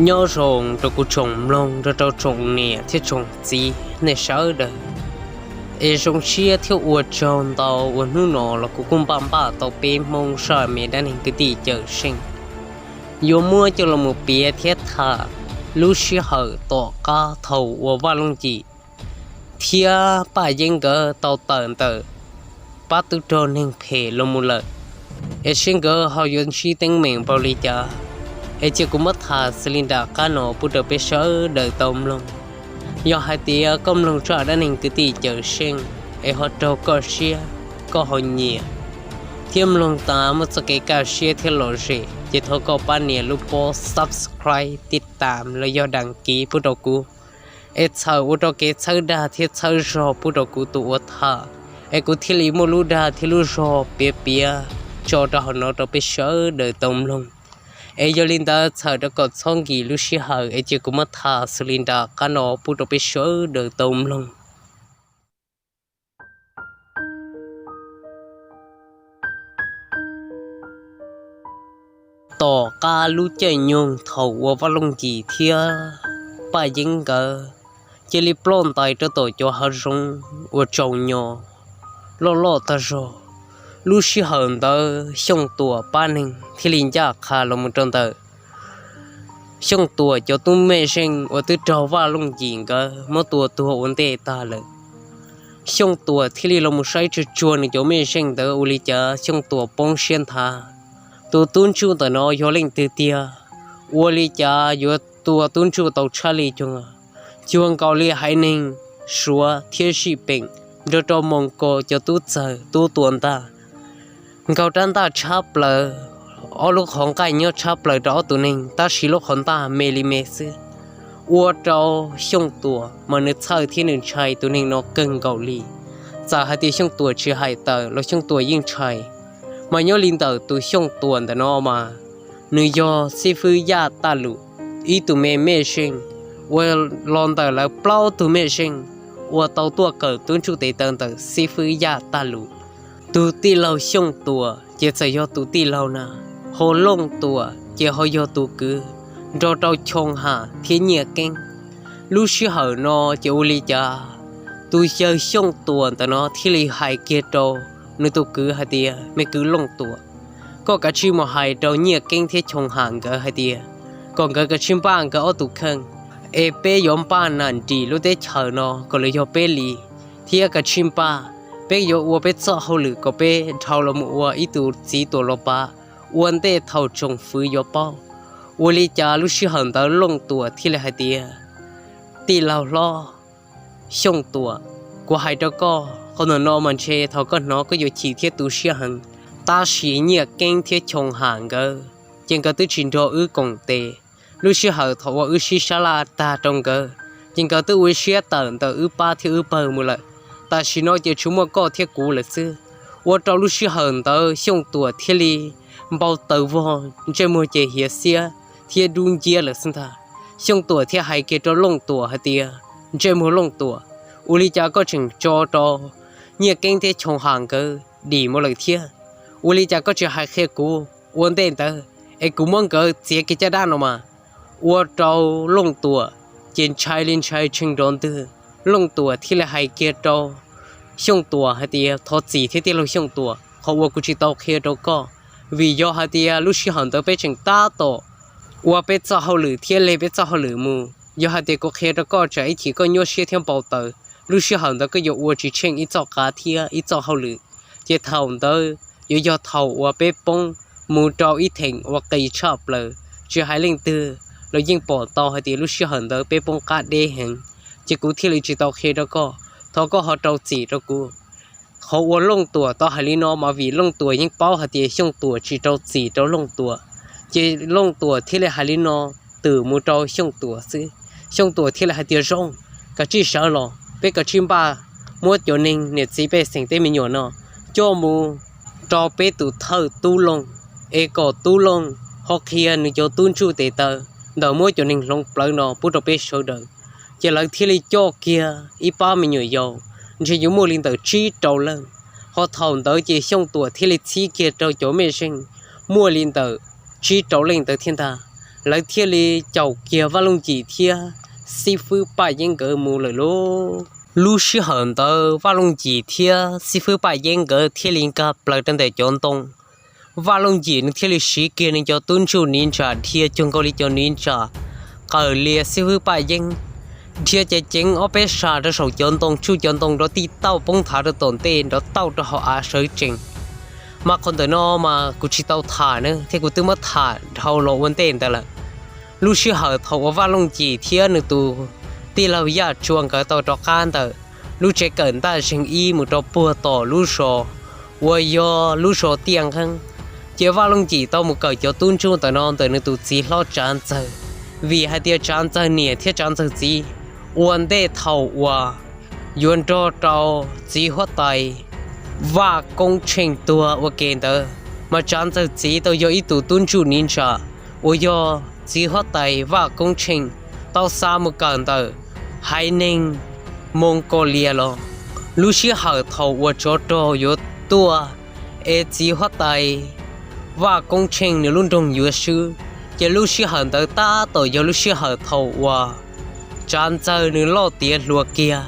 Nyob zoo rau kuv tsoom mloog nrog rau tsoom niam thiab tsoom txiv nej sawv daws. Es zoo siab thiab ua tsaug ntau uas hnub no los kuv kuj npaj npaj tau peb Hmoob zaj me dab neeg kwv tij Cawm Seej yuav muab coj los mus piav thiab tham lub sij hawm tom qab thaum uas Vaj Looj Yim thiab Paj Yeeb nkawd tau tawm ntawm pab tub rog neeg phem los mus lawm, es seb nkawd ho yuav ntsib teeb meem npaum li cas. Es cia kuv muab tham xws li nram qab no pub rau peb sawv daws tau mloog. Yog hais tias koj mloog zaj dab neeg kwv tij Cawm Seej es ho raug koj siab, koj ho nyiam thiab mloog tas muaj txoj kev kaj siab thiab lom zem, ces thov koj pab nias lub pob subscribe, tib tam los yog dam kiv pub rau kuv, es txhawm ua rau kev txhawb dag thiab txhawb zog pub rau kuv tus ua tham, es kuv thiaj li muaj lub dag thiab lub zog piav piav tso rau hauv no rau peb sawv daws tau mloog. Es yog li ntawd txhawm rau kom txhob nkim lub sij hawm, es cia kuv muab tham xws li nram qab no pub rau peb sawv daws tau mloog. Tom qab lub caij nyoog thaum uas Vaj Looj Yim thiab Paj Yeeb nkawd cia li ploj ntais rau tom cov hav zoov uas tsaus nyo loj loj tag zog, lub sij hawm ntawd Xyooj Tuam pab neeg thiaj li ncaj qha los mus rau ntawm Xyooj Tuam cov tub mej zeej uas twb raug Vaj Looj Yim nkawd muab tua tuag ua ntej tag lawm. Xyooj Tuam thiaj li los mus saib tsuag tsuag nws cov mej zeej ntawd, ua li cas Xyooj Tuam poob siab nthav, tus tub ntsuj ntawm no yog leej twg tiag? Ua li cas yuav tua tub ntsuj tau tshaj li cuag, cuag nkaus li haiv neeg Suav thiab Zij Peem nrog rau Moos Kos cov tub txawg tub tua ntaj, nkaug rab ntaj tshab plaws, ob lub qhov nqaij nyob tshab plaws rau ob tug neeg, tab sis lub qhov ntaj me li me xwb. Ua rau Xyooj Tuam mas nws txhawj thiab nws ntshai tus neeg no kawg nkaus li. Txawm hais tias Xyooj Tuam tsis hais tawm los Xyooj Tuam yeej ntshai. Mas nyob li ntawm tus Xyooj Tuam ntawm no mas nws yog xib fwb Yaj Taj Lus ib tug me mej zeej uas los ntawm lawv plaub tug mej zeej uas tau tuaj kawm tub ntsuj tes taw ntawm xib fwb Yaj Taj Lus. Tus tij laug Xyooj Tuam ces txawm yog tus tij laug na, ho Looj Tuam ces ho yog tus kwv, nrog rau Choo Ham thiab Nyiaj Keeb. Lub sij hawm no ces ua li cas tus yawg Xyooj Tuam ntawm no thiaj li hais kiag rau nws tus kwv hais tias, me kwv Looj Tuam, koj kav tsij mus hais rau Nyiaj Keeb thiab Choo Ham nkawd hais tias kom nkawd kav tsij npaj nkawd ob tug kheej, es peb yuav npaj nam nrim lub teb chaws no kom lawv yog peb li, thiab kav tsij npaj, peb yuav ua peb txoj hauj lwm kom peb dhau los mus ua ib tug txiv tuam los pav ua ntej thaum tsoom fwv yuav paub. Ua li cas lub sij hawm ntawd Looj Tuam thiaj li hais tias, tij laug hlob Xyooj Tuam, kuv hais rau koj, qhov ntawm no mas ntshe thaum koj hnov koj yuav chim thiab tu siab heev, tab sis Nyiaj Keeb thiab Choo Ham nkawd ces nkawd twb tsis nrog wb koom tes. Lub sij hawm thaum uas wb sib sab laj tag rau nkawd, ces nkawd twb ua siab tawm ntawm wb pab thiab wb pawg mus lawm. Tam sim no ces tsuas muaj koj thiab kuv lawm xwb. Ua rau lub sij hawm ntawd Xyooj Tuam thiaj li npau taws vog, ntsej muag ces hiav xiab thiab dub nciab lawm xwb ntag. Xyooj Tuam thiaj hais kiag rau Looj Tuam hais tias, ntsej muag Looj Tuam, ua li cas koj tseem tso rau Nyiaj Keeb thiab Choo Ham nkawd dim mus lawm thiab? Ua li cas koj tsis hais qhia kuv ua ntej ntawd es kuv muab nkawd txiav kiag caj dab no mas? Ua rau Looj Tuam ces ntshai li ntshai tshee nrov ntwg. Looj Tuam thiaj li hais kiag rau Xyooj Tuam hais tias, thov txim thiab tij laug Xyooj Tuam, qhov uas kuv tsis tau qhia rau koj, vim yog hais tias lub sij hawm ntawd peb tseem tab tom ua peb txoj hauj lwm thiab leg peb txoj hauj lwm mus. Yog hais tias kuv qhia rau koj tsam ib chim koj nyuaj siab thiab npau taws, lub sij hawm ntawd koj yuav ua tsis tsheej ib txoj qav thiab ib txoj hauj lwm, ces thaum ntawd yuav yog thaum uas peb poob mus rau ib theem uas qis tshaj plaws, tsis hais leej twg los yeej pom tau hais tias lub sij hawm ntawd peb poob qab deb heev, ces kuv thiaj li tsis tau qhia rau koj. Thov koj ho rau txim rau kuv. Qhov uas Looj Tuam tau hais li no mas vim Looj Tuam yeej paub hais tias Xyooj Tuam tsis rau txim rau Looj Tuam, ces Looj Tuam thiaj li hais li no, twm mus rau Xyooj Tuam xwb. Xyooj Tuam thiaj li hais tias, Zoo, kav tsij sawv los, peb kav tsij npaj muab cov neeg niam txiv pej xeem tej me nyuam no coj mus rau peb tus thawj Tub Looj, es kom Tub Looj ho qhia nws cov tub ntsuj tes taw ntawm muab cov neeg hloov plawv no pub rau peb sawv daws. Ces lawv thiaj li coj kiag ib pab me nyuam yaus, ntshe yuav muaj li ntawm tsib rau leej. Ho thaum ntawd ces Xyooj Tuam thiaj li txhib kiag rau cov mej zeej muaj li ntawm tsib rau leej ntawd thiab ntag. Lawv thiaj li caum kiag Vaj Looj Yim thiab xib fwb Paj Yeeb nkawd mus lawm lauj. Lub sij hawm ntawd Vaj Looj Yim thiab xib fwb Paj Yeeb nkawd thiaj li nkag plaws rau ntawm cov ntoo. Vaj Looj Yim nws thiaj li siv kiag nws cov tub ntsuj niv ntsa dhia cuag nkaus li cov niv ntsa, qawm lias xib fwb Paj Yeeb, dhia ceev ceev ob peb sab rau saum cov ntoo, tsuj cov ntoo nrov tij tauj poob nthav rau tom ntej, nrov tauj rau hauv av sawv tsees. Mas qhov ntawm no mas kuv tsis tau tham na, thiab kuv twb muab tham dhau los ua ntej ntawd lawm. Lub sij hawm thaum uas Vaj Looj Yim thiab nws tus tij laug Yaj Tsua nkawd tau rov qab ntawm lub tsev kawm ntaj zeeg ib mus rau puag tom lub zos uas yog lub zos Tiaj Nqeeb, ces Vaj Looj Yim tau mus kawm cov tub ntsuj ntawm no ntawm nws tus txiv hlob Tsav Ntxawg, vim hais tias Tsav Ntxawg niam thiab Tsav Ntxawg txiv ua ntej thaum uas yuav nrog rau txiv huab tais Vaj Koob Tsheej tuag ua ke ntawd, mas Tsav Ntxawg txiv tau yog ib tus tub ntsuj niv ntsa uas yog txiv huab tais Vaj Koob Tsheej tau xa mus kawm ntawm haiv neeg Moo Kos Lias los. Lub sij hawm thaum uas tsov rog yuav tuaj es txiv huab tais Vaj Koob Tsheej nws lub nroog yuav swb, ces lub sij hawm ntawd tab tom yog lub sij hawm thaum uas Tsav Ntxawg nws loj tiav hluas kiag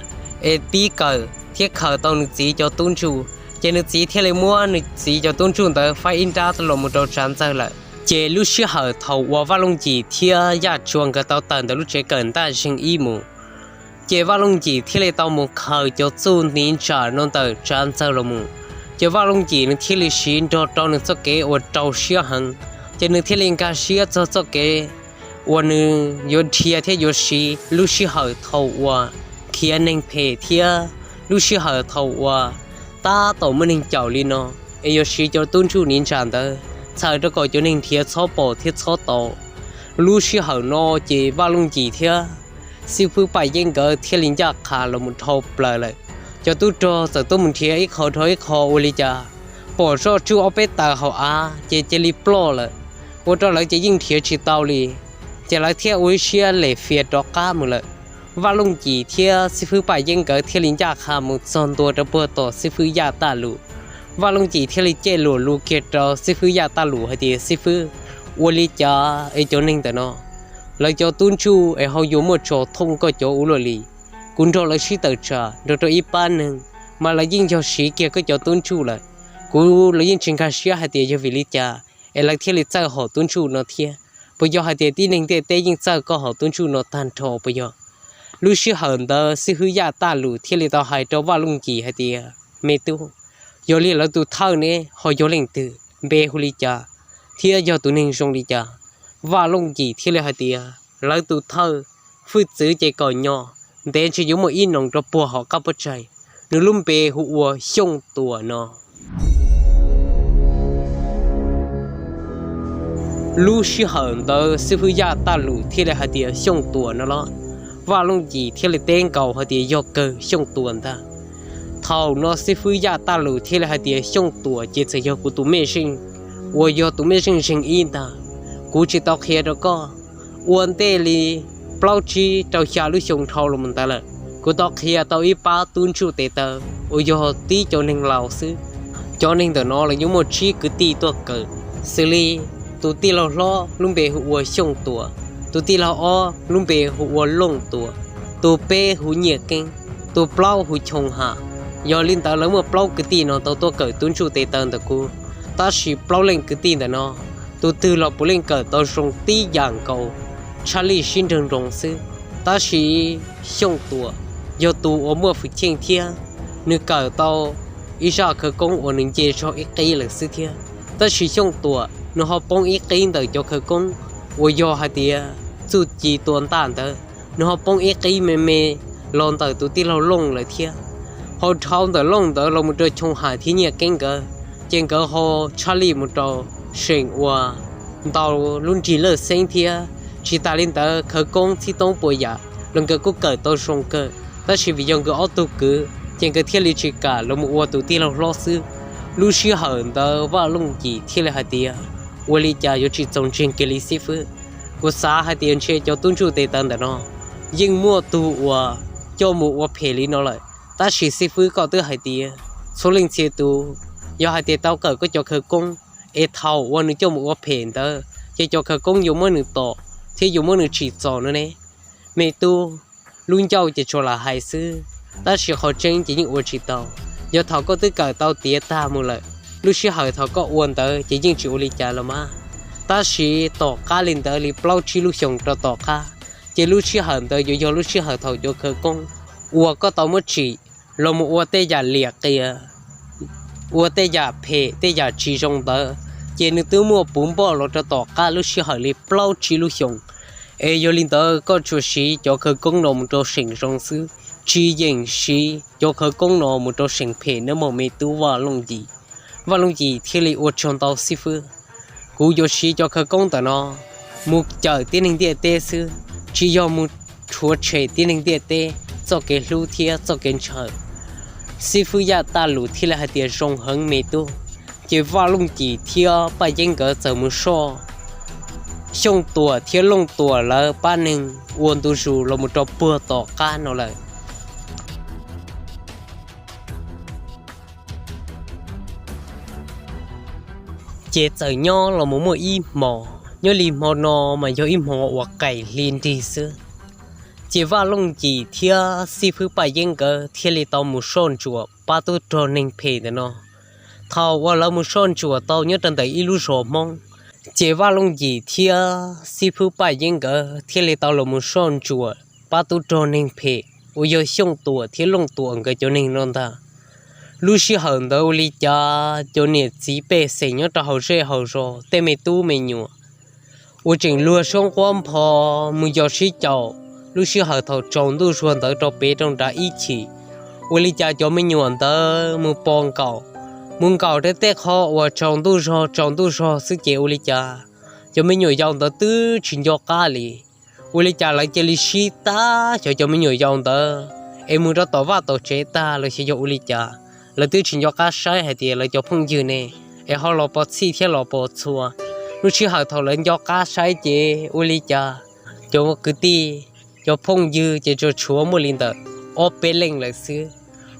es pib kawm thiab khaws tau nws txiv cov tub ntsuj, ces nws txiv thiaj li muab nws txiv cov tub ntsuj ntawd faib ib nrab los mus rau Tsav Ntxawg lawm. Ces lub sij hawm thaum uas Vaj Looj Yim thiab Yaj Tsua nkawd tau tawm ntawm lub tsev kawm ntaj zeeg ib mus, ces Vaj Looj Yim thiaj li tau mus khaws cov txuj niv ntsa no ntawm Tsav Ntxawg los mus. Ces Vaj Looj Yim nws thiaj li siv nrog rau nws txoj kev uas rau siab heev, ces nws thiaj li nkag siab txog txoj kev uas nws yuav dhia thiab yuav siv lub sij hawm thaum uas khiav neeg phem thiab lub sij hawm thaum uas tab tom muaj neeg caum li no, es yuav siv cov tub ntsuj niv ntsa ntawd txhawm rau kom cov neeg nrhiav txhob pom thiab txhob tau. Lub sij hawm no ces Vaj Looj Yim thiab xib fwb Paj Yeeb nkawd thiaj li ncaj qha los mus dhau plaws lawm. Cov tub rog txawm tuaj mus nrhiav ib qho dhau ib qho ua li cas, pom zoj tsuj ob peb taws hauv av ces cia li ploj lawm, ua rau lawv ces yeej nrhiav tsis tau li, ces lawv thiaj ua ib siab lem fias rov qab mus lawm. Vaj Looj Yim thiab xib fwb Paj Yeeb nkawd thiaj li ncaj qha mus txog ntua rau puag tom xib fwb Yaj Taj Lus. Vaj Looj Yim thiaj li caij luam lus kiag rau xib fwb Yaj Taj Lus hais tias, Xib fwb, ua li cas es cov neeg ntawm no lawv cov tub ntsuj es ho yuav muaj tso thooj koj cov ua luaj li? Kuv nrog lawv sib tawm tsam nrog rau ib pab neeg, mas lawv yeej yog siv kiag koj cov tub ntsuj lawm. Kuv los yeej tsis nkag siab hais tias yog vim li cas es lawv thiaj li txawj hom tub ntsuj no thiab. Puas yog hais tias tib neeg ntiaj teb yeej txawj koj hom tub ntsuj no tag nrho puas yog? Lub sij hawm ntawd xib fwb Yaj Taj Lus thiaj li tau hais rau Vaj Looj Yim hais tias, Me tub, yog li lawv tus thawj ne ho yog leej twg, npe hu li cas, thiab yog tus neeg zoo li cas? Vaj Looj Yim thiaj li hais tias, Lawv tus thawj, hwj txwv ces kom nyo, ntev ntshe yuav muaj ib noo rau puag hauv qab puab tsaig, nws lub npe hu ua Xyooj Tuam no. Lub sij hawm ntawd xib fwb Yaj Taj Lus thiaj li hais tias, Xyooj Tuam no los? Vaj Looj Yim thiaj li teb nkaus hais tias, Yog kawg, Xyooj Tuam ntag. Thaum no xib fwb Yaj Taj Lus thiaj li hais tias, Xyooj Tuam ces txawm yog kuv tus mej zeej uas yog tus mej zeej zeeg ib ntag. Kuv tsis tau qhia rau koj, ua ntej li plaub tsib rau xya lub xyoo dhau los ntawd lawm, kuv tau qhia tau ib pab tub ntsuj tes taw uas yog tib cov neeg laus xwb. Cov neeg ntawm no los yeej muaj tsib kwv tij tuaj kawm, xws li tus tij laug hlob lub npe hu ua Xyooj Tuam, tus tij laug ob lub npe hu ua Looj Tuam, tus peb hu Nyiaj Keeb, tus plaub hu Choo Ham. Yog li ntawd lawv muaj plaub kwv tij no tau tuaj kawm tub ntsuj tes taw ntawm kuv, tab sis plaub leej kwv tij ntawm no tus twg los puav leej kawm tau zoo tib yam nkaus, tshaj lij sib nrawg nroos xwb. Tab sis Xyooj Tuam yog tus uas muaj hwj chim thiab, nws kawm tau ib zaj khawv koob uas nws nce zog ib qib lawm xwb thiab. Tab sis Xyooj Tuam nws ho poob ib qib ntawm cov khawv koob uas yog hais tias txuj ci tua ntaj ntawd, nws ho poob ib qib me me los ntawm tus tij laug Looj lawm thiab. Ho dhau ntawm Looj ntawd los mus rau Choo Ham thiab Nyiaj Keeb nkawd, ces nkawd ho tshaj lij mus rau seem uas ntau lub nrig lawj xeeb thiab Tsis tas li ntawd khawv koob txhib toob puas yam los nkawd kuj kawm tau zoo kawg, tab sis vim yog nkawd ob tug kwv ces nkawd thiaj li tsis kam los mus ua tus tij laug hlob xwb. Lub sij hawm ntawd Vaj Looj Yim thiaj li hais tias, ua li cas yuav tsis txaus ntseeg kiag li xib fwb. Kuv xav hais tias ntshe cov tub ntsuj tes taw ntawm no yeej muaj tug uas coj mus ua phem li no lawm, tab sis xib fwb koj twb hais tias txhua leej txhia tus yog hais tias tau kawm koj cov khawv koob es thaum uas nws coj mus ua phem ntawd ces cov khawv koob yuav muab nws tom thiab yuav muab nws tsim txom no ne. Me tub, lub ncauj ces tsuas lam hais xwb, tab sis qhov tseeb ces yeej ua tsis tau. Yog thaum koj twb kawm tau tiav tag mus lawm, lub sij hawm thaum koj ua ntawd ces yeej tsis ua li cas los mas. Tab sis tom qab li ntawd li plaub tsib lub xyoos rau tom qab, ces lub sij hawm ntawd yuav yog lub sij hawm thaum cov khawv koob uas koj tau muab tsim los mus ua tej yam liam qias, ua tej yam phem tej yam tsis zoo ntawd, ces nws twb muaj puv npoj los rau tom qab lub sij hawm li plaub tsib lub xyoos. Es yog li ntawd koj tsuas siv cov khawv koob no mus rau seem zoo xwb, tsis yeem siv cov khawv koob no mus rau seem phem nawb mog me tub Vaj Looj Yim. Vaj Looj Yim thiaj li ua tsaug ntau xib fwb. Kuv yuav siv cov khawv koob ntawm no mus cawm tib neeg ntiaj teb xwb, tsis yog mus rhuav tshem tib neeg ntiaj teb txoj kev hlub thiab txoj kev ntshaw. Xib fwb Yaj Taj Lus thiaj li hais tias zoo heev me tub. Ces Vaj Looj Yim thiab Paj Yeeb nkawd txawm mus soj Xyooj Tuam thiab Looj Tuam lawv pab neeg ua ntu zus los mus rau puag tom qab no lawm. Ces txawm nyob los mus muaj ib hmo, nyob li hmo no mas yog ib hmo uas qaim hli nrig xwb. Ces Vaj Looj Yim thiab xib fwb Paj Yeeb nkawd thiaj li tau mus soj ntsuam pab tub rog neeg phem ntawm no. Thaum uas lawv mus soj ntsuam tau nyob rau ntawm ib lub zos Hmoob, ces Vaj Looj Yim thiab xib fwb Paj Yeeb nkawd thiaj li tau los mus soj ntsuam pab tub rog neeg phem uas yog Xyooj Tuam thiab Looj Tuam nkawd cov neeg no ntag. Lub sij hawm ntawd ua li cas cov niam txiv pej xeem nyob rau hauv zej hauv zos tej me tub me nyuam uas tseem luag suab nquab npho mus yos sib caum lub sij hawm thaum tsaus ntuj zuag ntawd rau pem rau nrad ib chim. Ua li cas cov me nyuam ntawd mus pos nkaum, mus nkaum rau tej qho uas tsaus ntuj zog tsaus ntuj zog xwb ces ua li cas cov me nyuam yaus ntawd twb tsis nco qab li. Ua li cas lawv cia li sib tab xyov cov me nyuam yaus ntawd es mus rau tom vaj tom tsev tag los xyov yog ua li cas, lawv twb tsis nco qab saib hais tias lawv cov phooj ywg ne es ho los pov txhij thiab los pov txhua. Lub sij hawm thaum lawv nco qab saib ces ua li cas cov kwv tij, cov phooj ywg ces tsuas tshuav muaj li ntawm ob peb leej lawm xwb.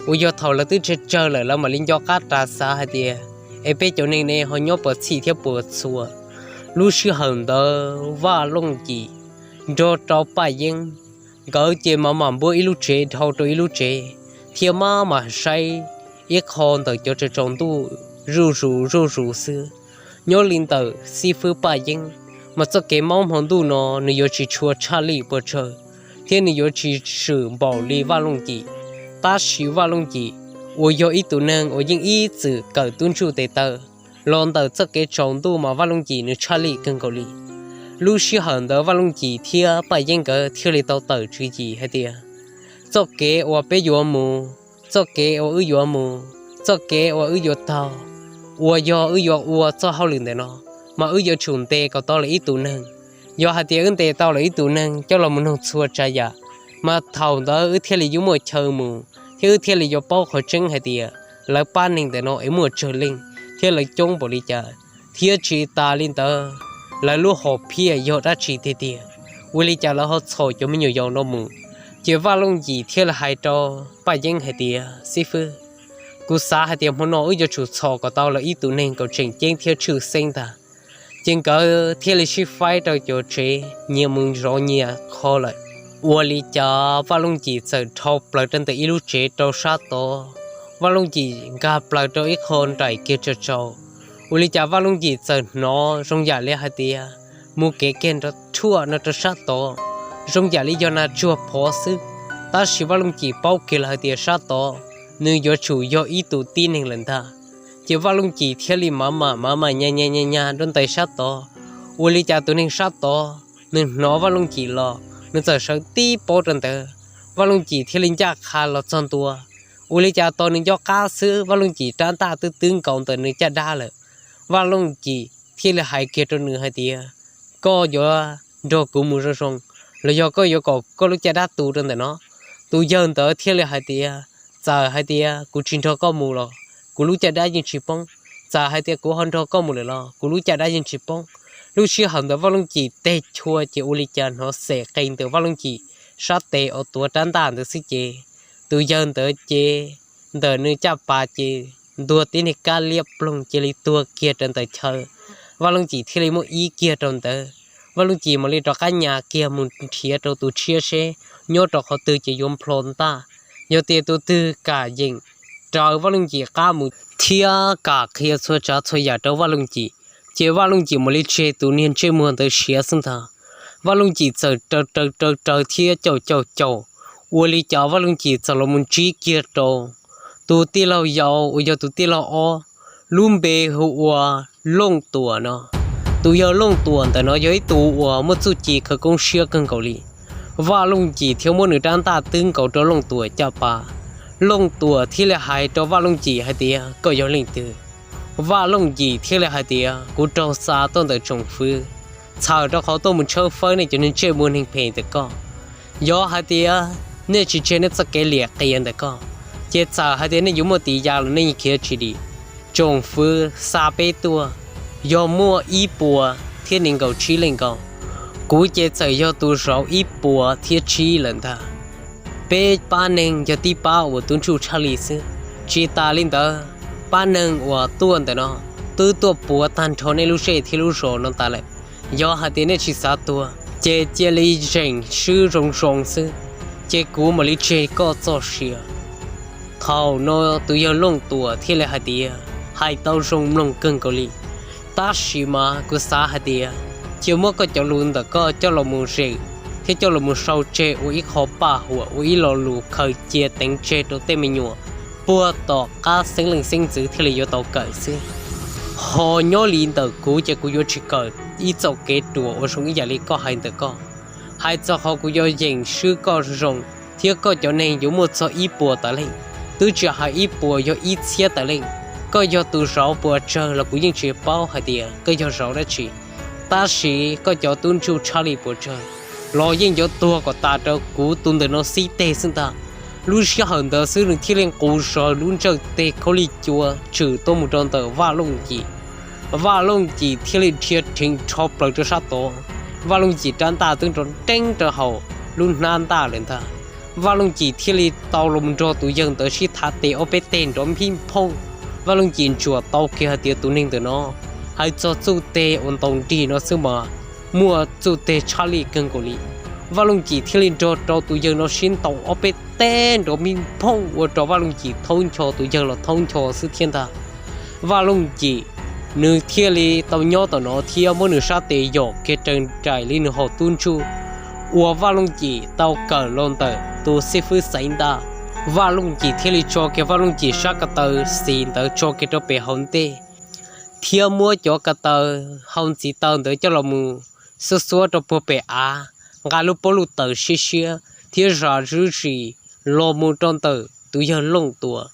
Uas yog thaum lawv twb tsawg tsawg lawm lawv mam li nco qab ras xav hais tias es peb cov neeg ne ho nyob puas txhij thiab puas txhua. Lub sij hawm ntawd Vaj Looj Yim nrog rau Paj Yeeb nkawd ces mam mam npuab ib lub tsev dhau rau ib lub tsev thiab mam mam saib ib qho ntawm cov tsaus tsaus ntuj zuj zus zuj zus xwb. Nyob li ntawm xib fwb Paj Yeeb mas txoj kev maub hmo ntuj no nws yuav tsis tshua tshaj lij puas tsawg thiab nws yuav tsis swm npaum li Vaj Looj Yim. Tab sis Vaj Looj Yim uas yog ib tug neeg uas yeej ib txwm kawm tub ntsuj tes taw los ntawm txoj kev tsaus ntuj mas Vaj Looj Yim nws tshaj lij kawg nkaus li. Lub sij hawm ntawd Vaj Looj Yim thiab Paj Yeeb nkawd thiaj li tau tawm tswv yim hais tias txoj kev uas peb yuav mus, txoj kev uas wb yuav mus, txoj kev uas wb yuav taug, uas yog wb yuav ua txoj hauj lwm ntawm no mas wb yuav tsum ntes kom tau lawv ib tug neeg. Yog hais tias wb ntes tau lawv ib tug neeg coj los mus nug txhua tsav yam, mas thaum ntawd wb thiaj li yuav muaj chaw mus thiab wb thiaj li yuav paub qhov tseeb hais tias lawv pab neeg ntawm no es muaj tsawg leej thiab lawv coob npaum li cas, thiab tsis tas li ntawd lawv lub hom phiaj yog dab tsi tiag tiag, ua li cas lawv ho txhom cov me nyuam yaus no mus. Ces Vaj Looj Yim thiaj li hais rau Paj Yeeb hais tias, xib fwb, kuv xav hais tias hmo no wb yuav tsum txhom kom tau lawv ib tug neeg kom tseem ceeb thiab tshwj xeeb ntag. Ces nkawd thiaj li sib faib rau cov tsev nyias mus zov nyias qho lawm. Ua li cas Vaj Looj Yim txawm dhau plaws rau ntawm ib lub tsev rau sab tod. Vaj Looj Yim nkag plaws rau ib qho nraim kiag tsaus tsaus. Ua li cas Vaj Looj Yim txawm hnov zoo yam li hais tias mus kev kiag nrov rhuaj no rau sab tod, zoo yam li yog nas tsuag phov xwb. Tab sis Vaj Looj Yim paub kiag lawm hais tias sab tod nws yuav tsum yog ib tug tib neeg lawm ntag. Ces Vaj Looj Yim thiaj li mam mam mam mam nyas nyas nyas nyas rau ntawm sab tod. Ua li cas tus neeg sab tod nws hnov Vaj Looj Yim los nws txawm sawv tib pob rau ntawd, Vaj Looj Yim thiaj li ncaj qha los txog ntua. Ua li cas tos nws nco qab xwb Vaj Looj Yim rab ntaj twb twb nkaus ntawm nws caj dab lawm. Vaj Looj Yim thiaj li hais kiag rau nws hais tias, koj yuav nrog kuv mus zoo zoo, los yog koj yuav kom koj lub caj dab tu rau ntawm no? Tus yawg ntawd thiaj li hais tias, txawm hais tias kuv tsis nrog koj mus los kuv lub caj dab yeej tsis poob, txawm hais tias kuv ho nrog koj mus lawm los kuv lub caj dab yeej tsis poob. Lub sij hawm ntawd Vaj Looj Cim teg chua ces ua li cas hnov xem qe ntawm Vaj Looj Cim sab tes uas tuav rab ntaj ntawd xwb ces tus yawg ntawd ces ntawm nws caj pas ces ntuag tib neeg kab liab ploog cia li tuag kiag rau ntawm chaw. Vaj Looj Cim thiaj li muaj ib kiag rau ntawd. Vaj Looj Cim mam li rov qab nyas kiag mus nrhiav rau tus tshiab seb nyob rau qhov twg ces yuav nplho ntaj. Yog tias tus twg kam yeem raws Vaj Looj Cim qab mus thiab kam qhia txhua tsav txhua yam rau Vaj Looj Cim, ces Vaj Looj Cim mam li tseg tus niag ntsej muag ntawd siav xwb ntag. Vaj Looj Cim txawm raws raws raws raws thiab caum caum caum, ua li cas Vaj Looj Cim txawm los mus ntsib kiag rau tus tij laug yau uas yog tus tij laug ob, lub npe hu ua Looj Tuam no. Tus yawg Looj Tuam ntawm no yog ib tug uas muaj txuj ci khawv koob siab kawg nkaus li. Vaj Looj Cim thiaj muab nws rab ntaj twb nkaus rau Looj Tuam caj pas. Looj Tuam thiaj li hais rau Vaj Looj Cim hais tias, koj yog leej twg? Vaj Looj Cim thiaj li hais tias, kuv raug xa tuaj ntawm tsoom fwv, txhawm rau qhov tuaj mus tshawb fawb nej cov neeg ntsej muag neeg phem ntawm koj. Yog hais tias nej tsis tseg nej txoj kev liam qias ntawm koj, ces txawm hais tias nej yuav muaj tis ya los nej yeej khiav tsis dim. Tsoom fwv xa peb tuaj yog muaj ib puas thiab nees nkaum tsib leej nkaus, kuv ces txawm yog tus zauv ib puas thiab tsib lawm ntag. Peb pab neeg yog tib pab uas tub ntsuj tshaj li xwb. Tsis tas li ntawd, pab neeg uas tuaj ntawm no twb tuaj puav tag nrho nej lub zej thiab lub zos no tas lawm. Yog hais tias nej tsis xav tuag ces cia li zeem swb zoo zoo xwb, ces kuv mam li tseg koj txoj sia. Thaum no tus yawg Looj Tuam thiaj li hais tias, hais tau zoo mloog kawg nkaus li, tab sis mas kuv xav hais tias cia muab koj cov lus ntawm koj coj los mus zem thiab coj los mus sau tseg ua ib qho paj huam, ua ib lo lus khaws cia teev tseg rau tej me nyuam puag tom qab xeeb leej xeeb ntxwv thiaj li yuav tau kawm xwb. Ho nyob li ntawm kuv ces kuv yuav tsis kawm ib txoj kev ruam uas zoo ib yam li koj hais ntawm koj. Hais txog qhov kuv yuav yeem swb koj zoo zoo, thiab koj cov neeg yuav muaj txog ib puas tawm leej, twb tsis hais ib puas, yog ib txhiab tawm leej. Koj yog tus zauv puas tsawg los kuv yeej tsis paub hais tias koj yog zauv dab tsi, tab sis koj cov tub ntsuj tshaj li puas tsawg los yeej yuav tuag kom tas rau kuv tus ntawm no xib teg xwb ntag. Lub sij hawm ntawd xwb nws thiaj li nqus zaws lub ntsawj teg khaub lig cua tswm tuaj mus rau ntawm Vaj Looj Cim. Vaj Looj Cim thiaj li dhia rheev rho plaws rau sab tod. Vaj Looj Cim rab ntaj twb nrov nreeb rau hauv lub hnab ntaj lawm ntag. Vaj Looj Cim thiaj li tau los nrog tus yawg ntawd sib thav tes ob peb teg nrov nphij nphooj. Vaj Looj Cim ntsuam tau kiag hais tias tus neeg ntawm no, hais txog txuj teg uas ntaus nrig no xwb mas muaj txuj teg tshaj li kawg nkaus li. Vaj Looj Cim thiaj li nrog rau tus yawg no sib ntaus ob peb teg nrov nphij nphooj ua rau Vaj Looj Cim thaub ncho, tus yawg los thaub ncho xwb thiab ntag. Vaj Looj Cim nws thiaj li tau nyob tom no thiab muab nws sab tes yom kiag raws nraim li nws hom tub ntsuj uas Vaj Looj Cim tau kawm los ntawm tus xib fwb Xaiv Ntaj. Vaj Looj Cim thiaj li tso kiag Vaj Looj Cim sab ko taw xis ntawd tso kiag rau pem hauv ntej, thiab muab cov ko taw hau ntxiv taw ntawd coj los mus xuab xuab rau puag pem av, nqa lub pob luj taws siab siab thiab zam zuj zus los mus rau ntawm tus yawg Looj Tuam.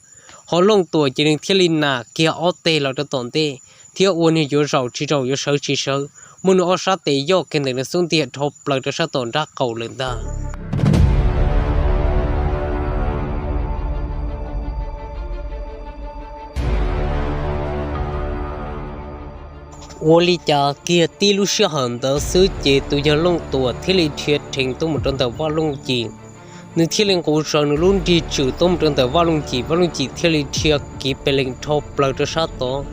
Ho Looj Tuam ces nws thiaj li nam kiag ob teg los rau tom ntej, thiab ua niag yuav zaum tsis zaum yuav sawv tsis sawv, muab nws ob sab tes yoj kiag ntawm nws xub ntiag dhau plaws rau sab tom nrab qaum lawm ntag. Ua li cas kiag tib lub sij hawm ntawd xwb ces tus yawg Looj Tuam thiaj li dhia rheev tuaj mus rau ntawm Vaj Looj Cim. Nws thiaj li nqus zaws nws lub nrig tswm tuaj mus rau ntawm Vaj Looj Cim, Vaj Looj Cim thiaj li dhia kiv pes lees dhau plaws rau sab tod,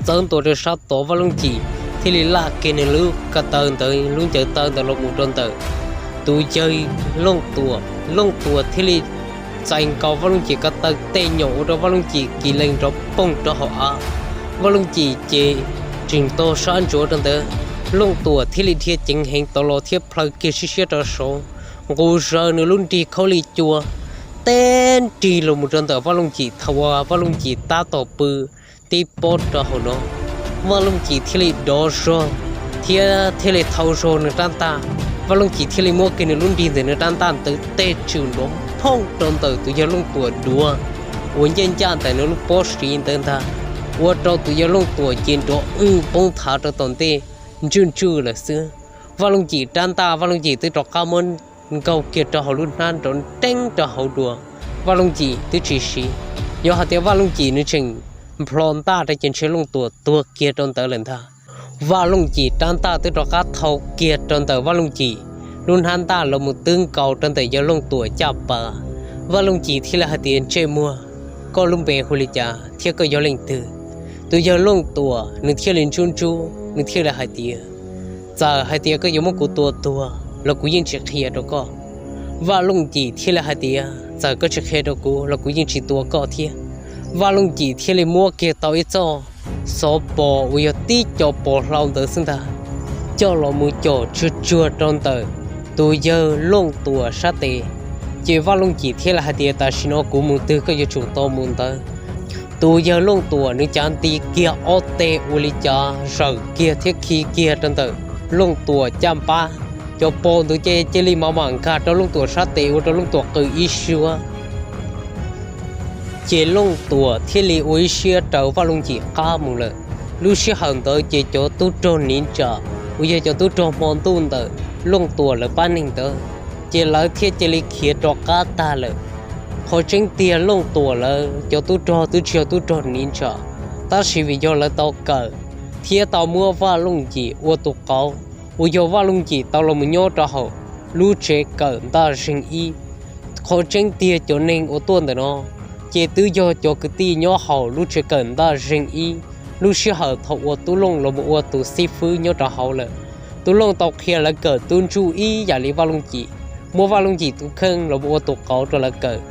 txawv ntua rau sab tod. Vaj Looj Cim thiaj li laj kiag nws lub ko taw ntawd, lub ncaws taw ntawd los mus rau ntawm tus yawg Looj Tuam. Looj Tuam thiaj li txais nkaus Vaj Looj Cim ko taw tej nyaum ua rau Vaj Looj Cim kiv lees nrov poog rau hauv av. Vaj Looj Cim ces tseem taug sab ntsuav rau ntawd, Looj Tuam thiaj li dhia ceev heev tod los thiab plhaw kiag siab siab rau saud, nqus zaws nws lub nrig khaub lig cua teb nrig los mus rau ntawm Vaj Looj Cim thaum uas Vaj Looj Cim tab tom pw tib pob rau hauv no. Vaj Looj Cim thiaj li dov zog thiab thiaj li thau zog nws rab ntaj. Vaj Looj Cim thiaj li muab kiag nws lub nrig ntawm nws rab ntaj ntawd tej tswm nrov phooj rau ntawm tus yawg Looj Tuam duav uas ncaj ncaj ntawm nws lub pob siv ntawd ntag, ua rau tus yawg Looj Tuam ces nrov wj poob thav rau tom ntej ntswj ntswj lawm xwb. Vaj Looj Cim rab ntaj, Vaj Looj Cim twb rov qab muab nkaug kiag rau hauv lub hnab nrov nreeb rau hauv dua. Vaj Looj Cim twb tsis siv, yog hais tias Vaj Looj Cim nws tseem nplho ntaj rau ces ntshe Looj Tuam tuag kiag rau ntawd lawm ntag. Vaj Looj Cim rab ntaj twb rov qab thau kiag rau ntawm Vaj Looj Cim lub hnab ntaj los mus twb nkaus rau ntawm yawg Looj Tuam caj pas. Vaj Looj Cim thiaj li hais tias, Ntsej muag, koj lub npe hu li cas thiab koj yog leej twg? Tus yawg Looj Tuam nws thiaj li ntsub ntsub, nws thiaj li hais tias, Txawm hais tias koj yuav muab kuv tua tuag los kuv yeej tsis qhia rau koj. Vaj Looj Cim thiaj li hais tias, Txawm koj tsis qhia rau kuv los kuv yeej tsis tua koj thiab. Vaj Looj Cim thiaj li muab kiag tau ib txoj xov pos uas yog tib co pos hlau ntawd xwb ntag, coj los mus com tsuag tsuag rau ntawm tus yawg Looj Tuam sab tes. Ces Vaj Looj Cim thiaj li hais tias, Tam sim no kuv mus twg koj yuav tsum tau mus ntawd. Tus yawg Looj Tuam nws cav nti kiag ob teg ua li cas zawm kiag thiab khi kiag rau ntawm Looj Tuam caj npab. Cov pos ntawd ces cia li mam mam nkag rau Looj Tuam sab tes ua rau Looj Tuam qw ib suab. Ces Looj Tuam thiaj li ua ib siab raws Vaj Looj Cim qab mus lawm. Lub sij hawm ntawd ces cov tub rog niv ntsa uas yog cov tub rog hmo ntuj ntawm Looj Tuam lawv pab neeg ntawd, ces lawv thiaj cia li khiav rov qab tag lawm. Qhov tseeb tiag Looj Tuam lawv cov tub rog twb tsis yog tub rog niv ntsa, tab sis vim yog lawv tau kawm thiab tau muab Vaj Looj Cim ua tus qauv, uas yog Vaj Looj Cim tau los mus nyob rau hauv lub tsev kawm ntaj zeeg ib. Qhov tseeb tiag cov neeg uas tuaj ntawm no ces twb yog cov kwv tij nyob hauv lub tsev kawm ntaj zeeg ib lub sij hawm thaum uas Tub Looj los mus ua tus xib fwb nyob rau hauv lawm. Tub Looj tau qhia lawv kawm tub ntsuj ib yam li Vaj Looj Cim, muab Vaj Looj Cim tus kheej los mus ua tus qauv rau lawv kawm.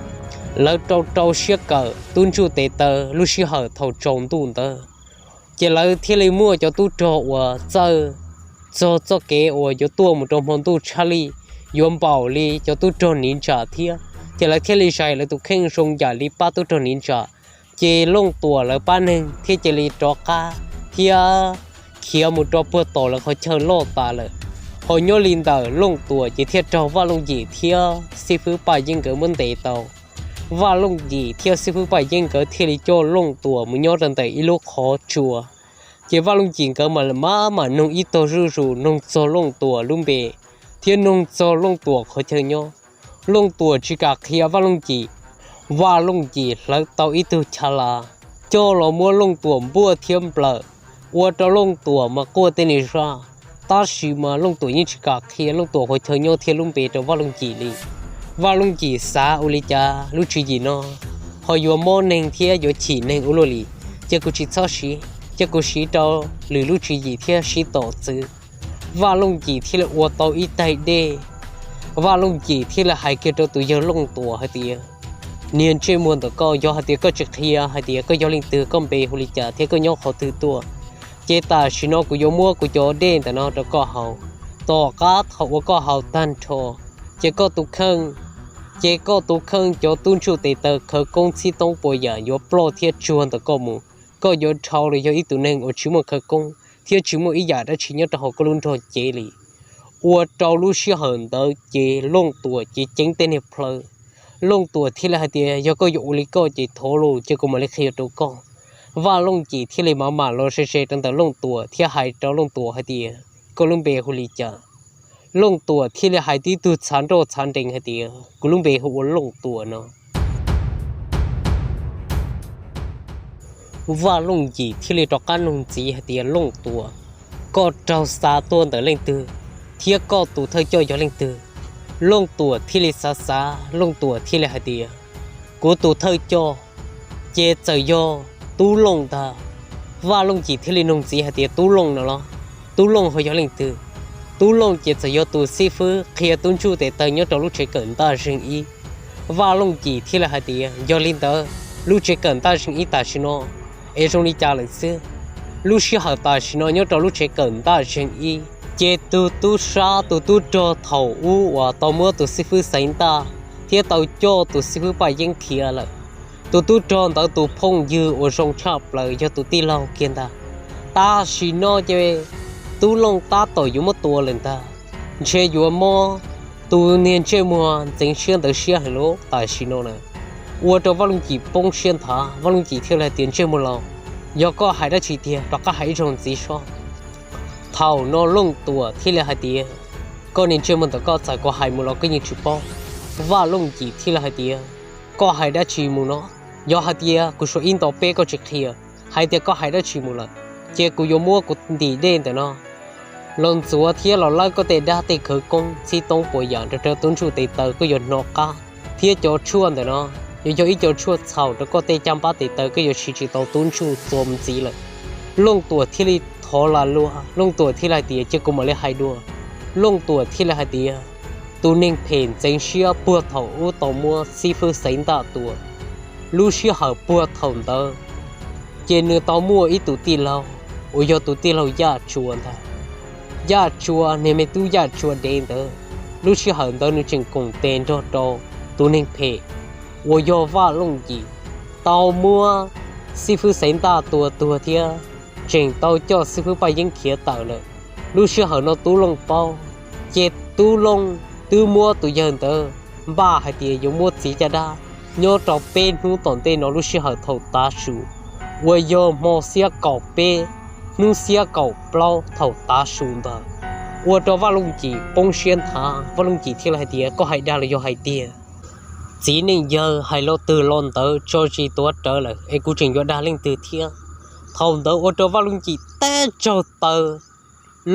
Lawv rau rau siab kawm tub ntsuj tes taw lub sij hawm thaum tsaus ntuj ntawd, ces lawv thiaj li muaj cov tub rog uas txawj txog txoj kev uas yuav tuaj mus rau hmo ntuj tshaj lij, yuav npaum li cov tub rog niv ntsa thiab. Ces lawv thiaj li zais lawv tus kheej zoo yam li pab tub rog niv ntsa. Ces Looj Tuam lawv pab neeg thiaj cia li rov qab thiab khiav mus rau puag tom lawv qhov chaw loj tas lawm. Ho nyob li ntawm Looj Tuam ces thiaj raug Vaj Looj Yim thiab xib fwb Paj Yeeb nkawd muab ntes tau. Vaj Looj Yim thiab xib fwb Paj Yeeb nkawd thiaj li coj Looj Tuam mus nyob rau ntawm ib lub qhov tsua. Ces Vaj Looj Yim nkawd mam mam mam noog ib tog zuj zus, noog txog Looj Tuam lub npe thiab noog txog Looj Tuam qhov chaw nyob. Looj Tuam tsis kam qhia Vaj Looj Yim. Vaj Looj Yim hlawv tau ib tug chav las coj los muab Looj Tuam npuaj thiab nplawm, ua rau Looj Tuam mas quaj tej niag zaj. Tab sis mas Looj Tuam yeej tsis kam qhia Looj Tuam qhov chaw nyob thiab lub npe rau Vaj Looj Yim li. Vaj Looj Yim xav ua li cas lub tswv yim no ho yuav mob neeg thiab yuav chim neeg ua luaj li. Cia kuv tsis txhob siv, cia kuv siv rau lwm lub tswv yim thiab sib tom txwv. Vaj Looj Yim thiaj li ua tau ib taig dej. Vaj Looj Yim thiaj li hais kiag rau tus yawg Looj Tuam hais tias, niag ntsej muag ntawm koj, yog hais tias koj tsis qhia hais tias koj yog leej twg, koj npe hu li cas thiab koj nyob qhov twg tuaj, ces tam sim no kuv yuav muab kuv cov dej ntawm no rau koj haus. Tom qab thaum uas koj haus tag nrho, ces koj tus kheej, ces koj tus kheej cov tub ntsuj tes taw khawv koob txhib toob puas yam yuav ploj thiab tsuag ntawm koj mus. Koj yuav dhau los yog ib tug neeg uas tsis muaj khawv koob thiab tsis muaj ib yam dab tsi nyob rau hauv koj lub nrog cev li. Ua rau lub sij hawm ntawd ces Looj Tuam ces ceev tej niag plhaw. Looj Tuam thiaj li hais tias, yog koj yuav ua li koj ces thov los cia kuv mam li qhia rau koj. Vaj Looj Yim thiaj li mam mam los ze ze rau ntawm Looj Tuam thiab hais rau Looj Tuam hais tias, koj lub npe hu li cas? Looj Tuam thiaj li hais tib tug txhav nroj txhav nrees hais tias, kuv lub npe hu ua Looj Tuam no. Vaj Looj Yim thiaj li rov qab nug ntxiv hais tias, Looj Tuam, koj raug xa tuaj ntawm leej twg, thiab koj tus thawj coj yog leej twg? Looj Tuam thiaj li xav xav, Looj Tuam thiaj li hais tias, kuv tus thawj coj ces txawm yog Tub Looj ntag. Vaj Looj Yim thiaj li nug ntxiv hais tias, Tub Looj no los? Tub Looj ho yog leej twg? Tub Looj ces txawm yog tus xib fwb qhia tub ntsuj tes taw nyob rau lub tsev kawm ntaj zeeg ib. Vaj Looj Yim thiaj li hais tias, yog li ntawd, lub tsev kawm ntaj zeeg ib tam sim no es zoo li cas lawm xwb? Lub sij hawm tam sim no nyob rau lub tsev kawm ntaj zeeg ib, ces tus tub sab tus tub rog thaum ub uas tau muab tus xib fwb Xaiv Ntaj thiab tau coj tus xib fwb Paj Yeeb khiav lawm, tus tub rog ntawd tus phooj ywg uas zoo tshaj plaws yog tus tij laug kiag ntag. Tam sim no ces Tub Looj tab tom yuav muab tua lawm ntag. Ntshe yuav mob tus niag ntsej muag ntxeev siab ntawd siab heev lawm tam sim no na. Ua rau Vaj Looj Yim poob siab nthav, Vaj Looj Yim thiaj li hais tias, ntsej muag laus, yog koj hais dab tsi tiag, rov qab hais ib zaug ntxiv sob. Thaum no Looj Tuam thiaj li hais tias, koj niag ntsej muag ntawm koj, txawm kuv hais mus los koj yeej tsis paub. Vaj Looj Yim thiaj li hais tias, koj hais dab tsi mus no? Yog hais tias kuv suav ib nto peb koj tsis qhia, hais tias koj hais dab tsi mus lawm, ces kuv yuav muab kuv ntim dej ntawm no los ntxuav thiab los lawb koj tej dab tej khawv koob txhib toob puas yam nrog rau tub ntsuj tes taw koj yuav hnov qab, thiab cov tshuaj ntawm no yuav yog ib co tshuaj txhaum rau koj tej caj npab tes taw, koj yuav siv tsis tau tub ntsuj txuas ntxiv lawm. Looj Tuam thiaj li thov las luag, Looj Tuam thiaj li hais tias, cia kuv mam li hais dua. Looj Tuam thiaj li hais tias, tus neeg phem ntxeev siab puag thaum ub tau muab xib fwb Xaiv Ntaj tua, lub sij hawm puag thaum ntawd ces nws tau muaj ib tug tij laug uas yog tus tij laug Yaj Tsua ntag. Yaj Tsua, niag me tub Yaj Tsua dev ntawd, lub sij hawm ntawd nws tseem koom tes nrog rau tus neeg phem uas yog Vaj Looj Yim tau muab xib fwb Xaiv Ntaj tua tuag thiab tseem tau coj xib fwb Paj Yeeb khiav tawm lawm. Lub sij hawm no Tub Looj paub, ces Tub Looj twb muab tus yawg ntawd npaj hais tias yuav muab txiav caj dab nyob rau peb hnub tom ntej no lub sij hawm thaum tav su, uas yog hmo xiab kaum peb, hnub xiab kaum plaub thaum tav su ntawd, ua rau Vaj Looj Yim poob siab nthav. Vaj Looj Yim thiaj li hais tias, koj hais dag los yog hais tiag? Txiv neej yawg hais lo twg lo ntawd tso zis tuav rawv lawm es kuv tseem yuav dag leej twg thiab? Thaum ntawd ua rau Vaj Looj Yim tab tsaug taw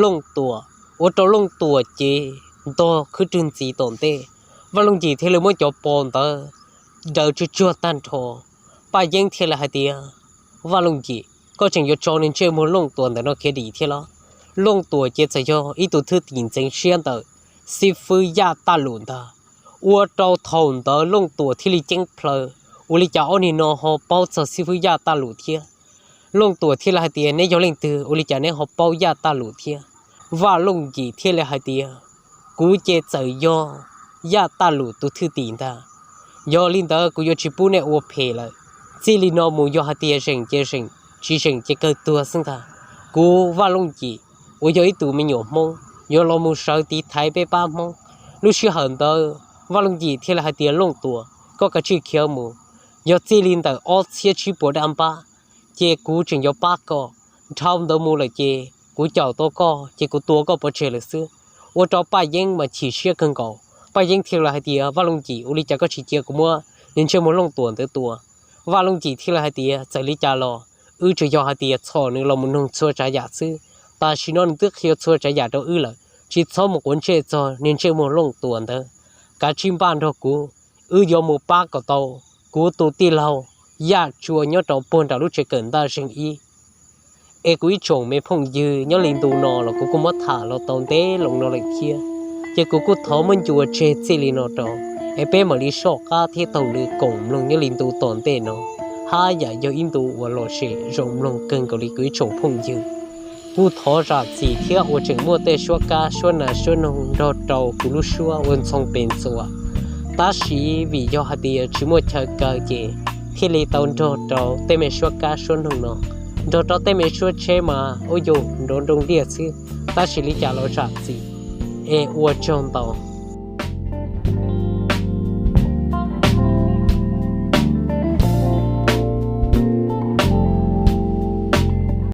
Looj Tuam, ua rau Looj Tuam ces ntog khwb rwg ntxiv tom ntej. Vaj Looj Yim thiaj li muab cov pos ntawd daws tsuag tsuag tag nrho. Paj Yeeb thiaj li hais tias, Vaj Looj Yim, koj tseem yuav tso niag ntsej muag Looj Tuam ntawm no khiav dim thiab los? Looj Tuam ces txawm yog ib tug thwj tim ntxeev siab ntawm xib fwb Yaj Taj Lum ntag. Ua rau thaum ntawd Looj Tuam thiaj li ceeb plhaw, ua li cas ob niag no ho paub txog xib fwb Yaj Taj Lum thiab? Looj Tuam thiaj li hais tias, neb yog leej twg ua li cas neb ho paub Yaj Taj Lum thiab? Vaj Looj Yim thiaj li hais tias, kuv ces txawm yog Yaj Taj Lum tus thwj tim ntag. Yog li ntawd kuv yuav tsis pub nej ua phem lawm. Txij li no mus yog hais tias zeem ces zeem, tsis zeem ces kawg tuag xwb ntag. Kuv Vaj Looj Yim uas yog ib tug me nyuam Hmoob yuav los mus sawv tiv thaiv peb pab Hmoob. Lub sij hawm ntawd Vaj Looj Yim thiaj li hais tias, Looj Tuam, koj kav tsij khiav mus. Yog txij li ntawm ob txhiab tsib puas dab npab ces kuv tseem yuav pab koj. Dhau ntawd mus lawm ces kuv caum tau koj ces kuv tua koj pov tseg lawm xwb. Ua rau Paj Yeeb mas chim siab kawg nkaus. Paj Yeeb thiaj li hais tias, Vaj Looj Yim, ua li cas koj tsis cia kuv muab niag ntsej muag Looj Tuam ntawd tua? Vaj Looj Yim thiaj li hais tias, txawm li cas los wb tsuas yog hais tias txhom nws los mus noog txhua tsav yam xwb. Tam sim no nws twb qhia txhua tsav yam rau wb lawm, tsis txhob mus quav ntsej txog niag ntsej muag Looj Tuam ntawd. Kav tsij npaj nrog kuv, wb yuav mus pab kom tau kuv tus tij laug Yaj Tsua nyob rau puag nram lub tsev kawm ntaj zeeg ib. Es kuv ib tsoom me phooj ywg, nyob li ntu no los kuv kuj muab tham los tau ntev loo no lawm thiab, ces kuv kuj thov muab ncua tseg txij li no rau, es peb mam li soj qab thiab taug lw koom mloog nyob li ntu tom ntej no. Haj yam yog ib ntu uas lom zem zoo mloog kawg nkaus li kuv ib tsoom phooj ywg. Kuj thov zam txim thiab uas tseem muaj tej suab kab suab nas suab noog nrog rau kuv lub suab ua ntxhoo pes ntxuas. Tab sis vim yog hais tias tsis muaj chaw kaw ces thiaj li tau nrog rau tej me suab kab suab noog no, nrog rau tej me suab tsheb mas ua yus nrov nroo liaj xwb. Tab sis li cas los zam txim, es ua tsaug ntau.